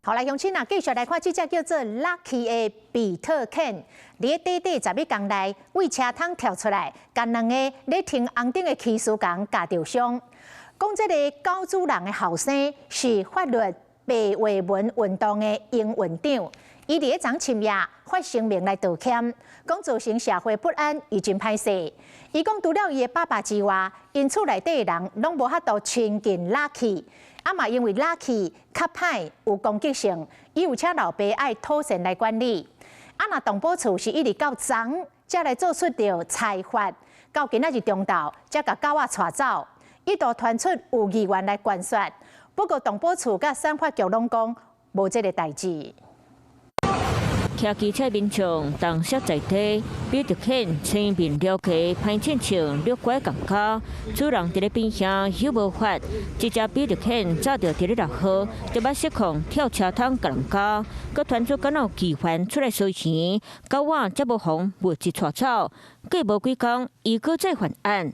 好來，鄉親啊，繼續來看這隻叫做 Lucky 的比特犬，佇咧短短11工內，對車窗跳出來，共兩个咧停紅燈的騎士共咬著傷。講這个狗主人的後生是法律白話文運動的營運長，伊佇咧昨深夜發聲明來道歉，講造成社會不安，伊真歹勢。伊講除了伊的爸爸之外，𪜶厝內底的人攏無法度親近 Lucky。啊嘛，因為 Lucky 較歹有攻擊性，伊有請老爸愛妥善來管理。啊，若動保處是一直到昨才來做出著裁罰，到今仔日中晝才共狗仔帶走，一度傳出有議員來關說，不過動保處佮產發局攏講無這个代誌。騎機車民眾動作在地，比特犬青面獠牙，歹親像遛拐共咬，主人佇咧邊遐又無法。這隻比特犬早就佇咧落雨，就欲失控跳車窗共人咬，閣傳出敢若有議員出來收錢，狗仔才無予物質帶走。過無幾工，伊閣再犯案。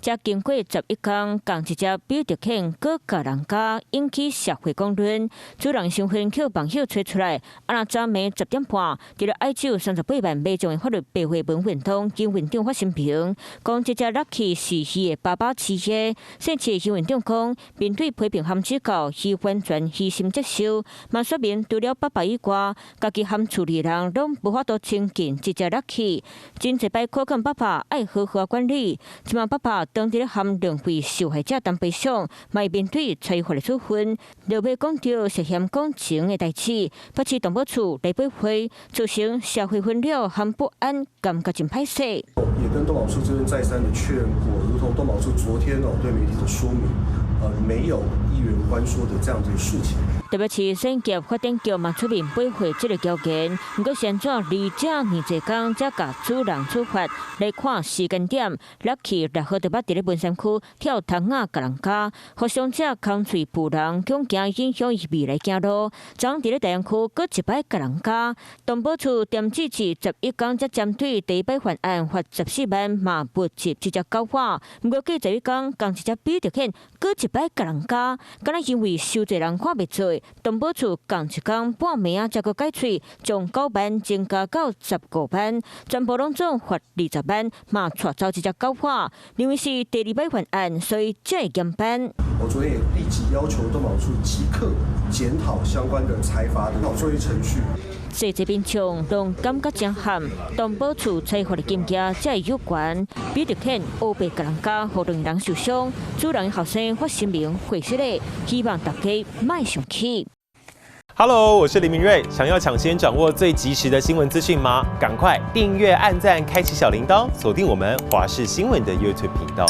才經過11工，仝一隻比特犬閣共人咬，引起社會公論。主人身份予網友揣出來，啊若昨暝10點半，佇咧愛州38萬民眾的法律白話文運動營運長發聲明，講這隻 Lucky 是伊的爸爸飼的。先前營運長講，面對批評和指教，伊完全虛心接受，嘛說明除了爸爸以外，家己和厝裡人攏無法度親近這隻 Lucky。真濟擺苦勸爸爸愛好好管理，這馬爸爸當佇咧含兩位受害者談賠償，嘛會面對裁罰的處分。落尾講著涉嫌講情的代誌，北市動保處來駁回，造成社會紛擾和不安，感覺真歹勢。也跟動保處這邊再三的確認過，如同動保處昨天哦對媒體的說明，沒有議員關說的這樣子的事情。台北市產業發展局嘛出面駁回這个謠言，毋過是按怎離這爾濟工才共主人處罰？來看時間點，Lucky 6號就捌佇咧文山區跳窗仔共人咬，予傷者空喙哺人，恐驚影響伊未來行路。昨佇咧大安區閣一擺共人咬，動保處點指示11工才針對第一擺犯案罰14萬，嘛罰這隻狗仔。毋過過11工，仝一隻比特犬閣一擺共人咬，敢若因為傷濟人看袂做。動保處仝一工半暝仔才閣改喙，將9萬增加到15萬，全部攏總罰20萬，嘛帶走這隻狗仔。因為是第二擺犯案，所以才會減班。我昨天也立即要求動保處即刻檢討相關的裁罰的作業程序。這濟民眾攏感覺真慘，動保處裁罰的金額才會有關。比特犬烏白共人咬，予兩人受傷，主人後生發聲明回釋咧，希望大家莫生氣。 Hello，我是林明瑞，想要搶先掌握最及時的新聞資訊嗎？趕快訂閱、按讚、開啟小鈴鐺，鎖定我們華視新聞的 YouTube 頻道。